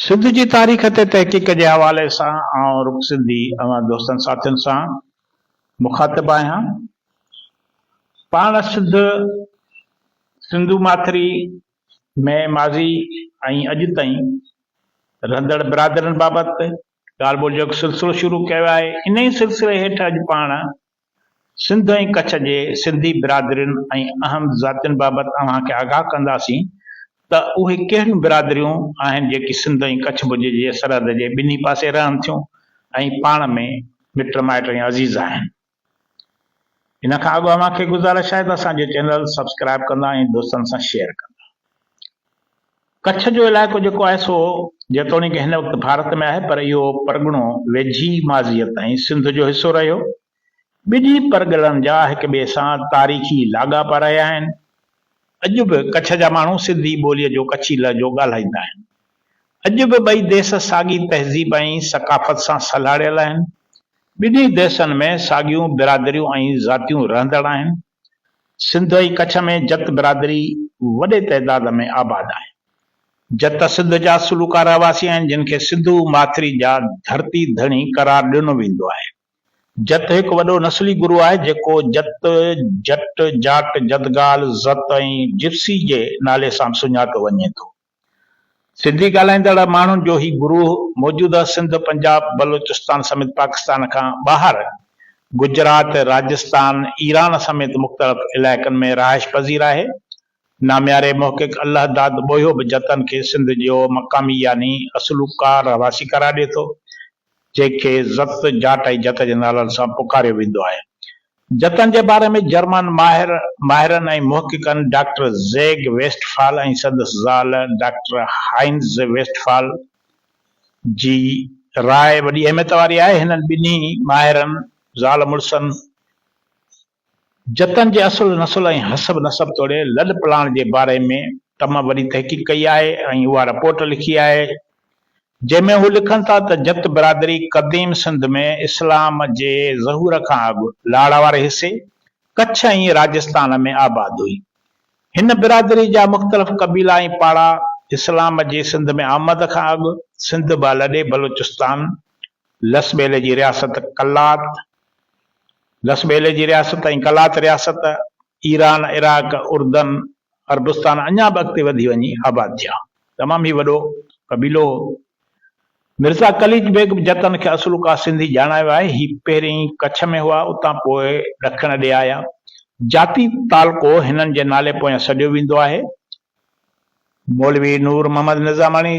سنڌ جي تاريخ تي تحقيق جي حوالي سان آئون رڪ سنڌي اوهان دوستن ساٿين سان مخاطب آهيان. پاڻ سنڌ، سنڌو ماٿري ۾ ماضي ۽ اڄ تائين رهندڙ برادرين بابت ڳالهه ٻولهه جو هڪ سلسلو شروع ڪيو آهي. انهي سلسلي هيٺ اڄ پاڻ سنڌ ۽ ڪڇ جي سنڌي برادرين ۽ اهم ذاتين بابت اوهان کي آگاهه ڪنداسين ته اهي ڪهڙيون برادريون آهن جيڪي سنڌ ۽ ڪڇ ڀڄ جي سرحد جي ٻنهي پاسي رهن ٿيون ۽ پاڻ ۾ مٽ مائٽ ۽ عزيز آهن. ان کان اڳ اوهان کي گذارش آهي ته اسان جو چينل سبسڪرائب ڪندا ۽ دوستن سان شيئر ڪندا. ڪڇ جو علائقو جيڪو آهي سو جيتوڻيڪ هن وقت ڀارت ۾ آهي پر اهو پرڳڻو ويجهي ماضيء تائين سنڌ جو حصو رهيو. ٻنهي پرڳڻن جا هڪ ٻئي سان تاريخي لاڳاپا رهيا آهن. اڄ به ڪڇ جا ماڻهو سنڌي ٻوليء جو ڪڇي لهجو ڳالهائيندا آهن. اڄ به ٻئي ديس ساڳي تهذيب ۽ ثقافت سان سلهاڙيل آهن. ٻنهي ديسن ۾ ساڳيون برادريون ۽ ذاتيون رهندڙ آهن. سنڌ ۽ ڪڇ ۾ جت برادري وڏي تعداد ۾ آباد آهي. جت سنڌ جا سلوڪا رهواسي آهن جن کي سنڌو ماٿري جا ڌرتي ڌڻي قرار ڏنو ويندو آهي. جت هڪ وڏو نسلي گروهه آهي جيڪو جت، جٽ، جاٽ، جدگال، زت ۽ جپسي جي نالي سان به سڃاتو وڃي ٿو. سنڌي ڳالهائيندڙ ماڻهن جو هي گروهه موجوده سنڌ، پنجاب، بلوچستان سميت پاڪستان کان ٻاهر گجرات، راجستان، ايران سميت مختلف علائقن ۾ رهائش پذير آهي. نامياري محقق الله داد ٻوهيو به جتن کي سنڌ جو مقامي يعني اصلوڪا رهواسي قرار ڏئي ٿو. جنهن کي زت، جاٽ ۽ جت جي نالن سان پڪاريو ويندو آهي. جتن جي باري ۾ جرمن ماهر ماهرن ۽ محققن ڊاڪٽر زيگ ويسٽفال ۽ سندس زال ڊاڪٽر هائنز ويسٽفال جي راء وڏي اهميت واري آهي. هنن ٻنهي ماهرن، زال مڙسن، جتن جي اصل نسل ۽ حسب نسب توڙي لڏ پلاڻ جي باري ۾ تمام وڏي تحقيق ڪئي آهي ۽ اها رپورٽ لکي آهي جنهن ۾ هو لکن ٿا ته جت برادري قديم سنڌ ۾ اسلام جي ظهور کان اڳ لاڙ واري حصي، ڪڇ ۽ راجستان ۾ آباد هئي. هن برادري جا مختلف قبيلا ۽ پاڙا اسلام جي سنڌ ۾ آمد کان اڳ سنڌ مان لڏي بلوچستان، لس ٻيلي جي رياست قلات، لس ٻيلي جي رياست ۽ قلات رياست، ايران، عراق، اردن، عربستان اڃا به اڳتي وڌي وڃي آباد ٿيا. تمام هي وڏو قبيلو هو. مرزا قليچ بيگ به جتن کي اصلوڪا سنڌي ڄاڻايو آهي. هي پهرين ڪڇ ۾ هئا، اتان پوء ڏکڻ ڏي آيا. جاتي تعلقو هنن جي نالي پويان سڏيو ويندو آهي. مولوي نور محمد نظاماڻي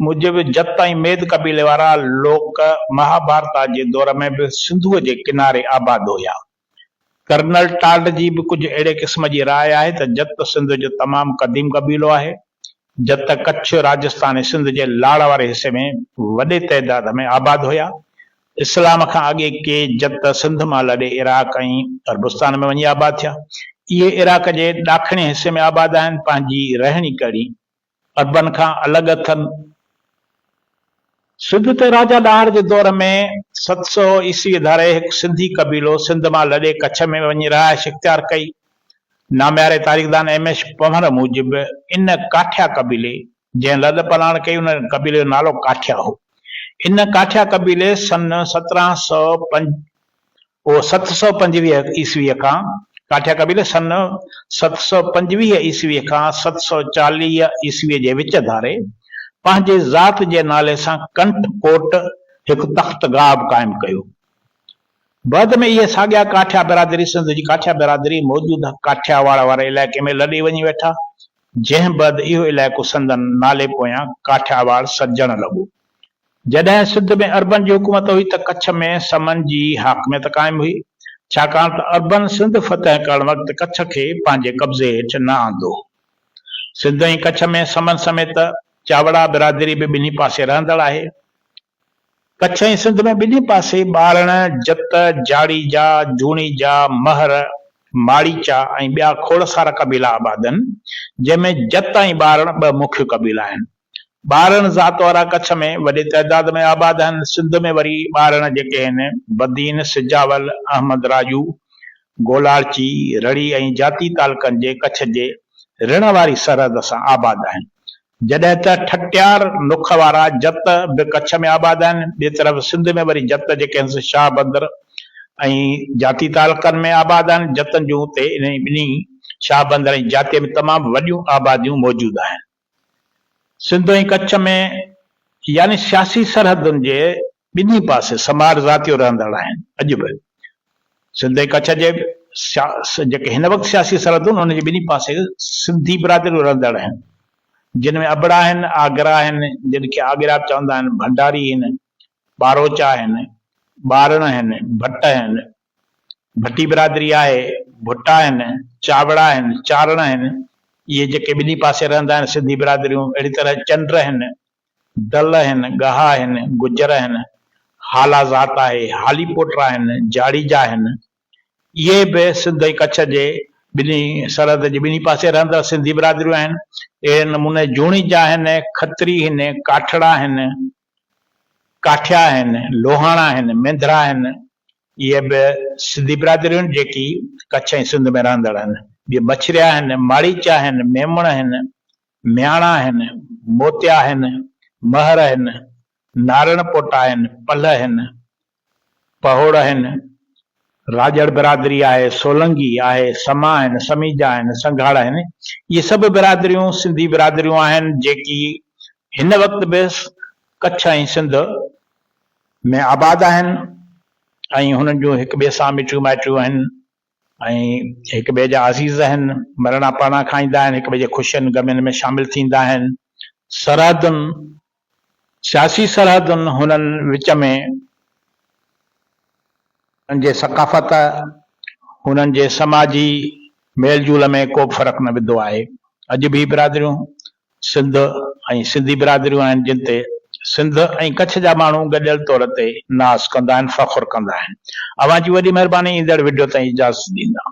موجب جت ۽ ميد قبيلي وارا لوڪ مهاڀارتا جي دور ۾ به سنڌوء جي ڪناري آباد هيا. ڪرنل ٽاڊ جي به ڪجهه اهڙي قسم جي راء آهي ته جت سنڌ جو تمام قديم قبيلو آهي. جت ڪڇ، راجستان ۽ سنڌ جي لاڙ واري حصي ۾ وڏي تعداد ۾ آباد هيا. اسلام کان اڳي ڪي جت سنڌ مان لڏي عراق ۽ عربستان ۾ وڃي آباد ٿيا. اهي عراق جي ڏاکڻي حصي ۾ آباد آهن. پنهنجي رهڻي ڪهڻي عربن کان الڳ اٿن. سنڌ تي راجا ڏاهر جي دور ۾ 700 عيسويء ڌاري هڪ سنڌي قبيلو سنڌ مان لڏي ڪڇ ۾ وڃي رهائش اختيار ڪئي. نامياري تاريخدان ايم ايس پنهور موجب ان ڪاٺيا قبيلي جنهن لڏ پلاڻ ڪئي ان قبيلي جو نالو ڪاٺيا هو. ان ڪاٺيا قبيلي سن 1705 او 725 عيسويء کان ڪاٺيا قبيلي سن 725 عيسويء کان 740 عيسويء جي وچ ڌاري پنهنجي ذات جي نالي سان ڪنٺ ڪوٽ هڪ تخت گاهه به قائم ڪيو. بعد ۾ اهي ساڳيا ڪاٺيا برادري سنڌ جي ڪاٺيا برادري موجوده ڪاٺياواڙ واري علائقي ۾ لڏي وڃي ويٺا، جنهن بعد اهو علائقو سندن نالي پويان ڪاٺياواڙ سڏجڻ لڳو. جڏهن سنڌ ۾ عربن جي حڪومت هئي ته ڪڇ ۾ سمن جي حاڪميت قائم هئي، ڇاڪاڻ ته عربن سنڌ فتح ڪرڻ وقت ڪڇ کي پنهنجي قبضي هيٺ نه آندو هو. سنڌ ۽ ڪڇ ۾ سمن سميت چاوڙا برادري به ٻنهي پاسي رهندڙ آهي. ڪڇ ۽ سنڌ ۾ ٻنهي پاسي ٻارڻ، جت، جاڙيجا، جوڻيجا، مهر، ماڙيچا ۽ ٻيا کوڙ سارا قبيلا آباد آهن، جنهن ۾ جت ۽ ٻارڻ ٻه مکيه قبيلا آهن. ٻارڻ ذات وارا ڪڇ ۾ وڏي تعداد ۾ آباد آهن. سنڌ ۾ وري ٻارڻ جيڪي آهن، بدين، سجاول، احمد راڄو، گولاڙچي، رڙي ۽ جاتي تعلقن جي ڪڇ جي رڻ واري سرحد سان آباد آهن. جڏهن ته ٺٽيار نک وارا جت به ڪڇ ۾ آباد آهن. ٻئي طرف سنڌ ۾ وري جت جيڪي هنس شاهه بندر ۽ جاتي تعلقن ۾ آباد آهن. جتن جون اتي انهي ٻنهي شاهه بندر ۽ جاتيء ۾ تمام وڏيون آباديون موجود آهن. سنڌ ۽ ڪڇ ۾ يعني سياسي سرحدن جي ٻنهي پاسي سماٽ ذاتيون رهندڙ آهن. اڄ به سنڌ ۽ ڪڇ جي جيڪي هن وقت سياسي سرحدون آهن انهن جي ٻنهي پاسي سنڌي برادريون رهندڙ آهن. جن ۾ ابڙا آهن، آگرا آهن، جن کي آگرا به چوندا آهن، ڀنڊاري آهن، ٻاروچا آهن، ٻارڻ آهن، ڀٽ آهن، ڀٽي برادري آهي، ڀٽا آهن، چاوڙا آهن، چارڻ آهن، اهي جيڪي ٻنهي پاسي رهندا آهن سنڌي برادريون، اهڙي طرح چنڊ آهن، دل آهن، ڳاها آهن، گجر آهن، هالا ذات آهي، هالي پوٽرا آهن، جاڙيجا آهن، اهي به سنڌ ۽ ڪڇ جي ٻنهي سرحد جي ٻنهي پاسي رهندڙ سنڌي برادريون آهن. اهڙي نموني جوڻيجا آهن، کتري آهن، ڪاٺڙا آهن، ڪاٺيا آهن، لوهاڻا آهن، مينڌرا آهن، اهي به سنڌي برادريون آهن جيڪي ڪڇ ۽ سنڌ ۾ رهندڙ آهن. ٻيو مڇريا آهن، ماڙيچا آهن، ميمڻ آهن، مياڻا آهن، موتيا آهن، مهر آهن، نارڻ پوٽا آهن، پلهه آهن، پهوڙ آهن، راڄڙ برادري آهي، سولنگي آهي، سما آهن، سميجا آهن، سنگهاڙ آهن، اهي سڀ برادريون سنڌي برادريون آهن جيڪي هن وقت به ڪڇ ۽ سنڌ ۾ آباد آهن ۽ هنن جون هڪ ٻئي سان مٽيون مائٽيون آهن ۽ هڪ ٻئي جا عزيز آهن، مرڻا پرڻا کائيندا آهن، هڪ ٻئي جي خوشين غمين ۾ شامل ٿيندا آهن. سرحدن سياسي سرحدن هنن وچ ۾. هنن جي ثقافت، هنن جي سماجي ميل جول ۾ ڪو به فرق نه وڌو آهي. اڄ به هي برادريون سنڌ ۽ سنڌي برادريون آهن جن تي سنڌ ۽ ڪڇ جا ماڻهو گڏيل طور تي ناز ڪندا آهن، فخر ڪندا آهن. اوهان جي وڏي مهرباني ايندڙ وڊيو تائين اجازت ڏيندا.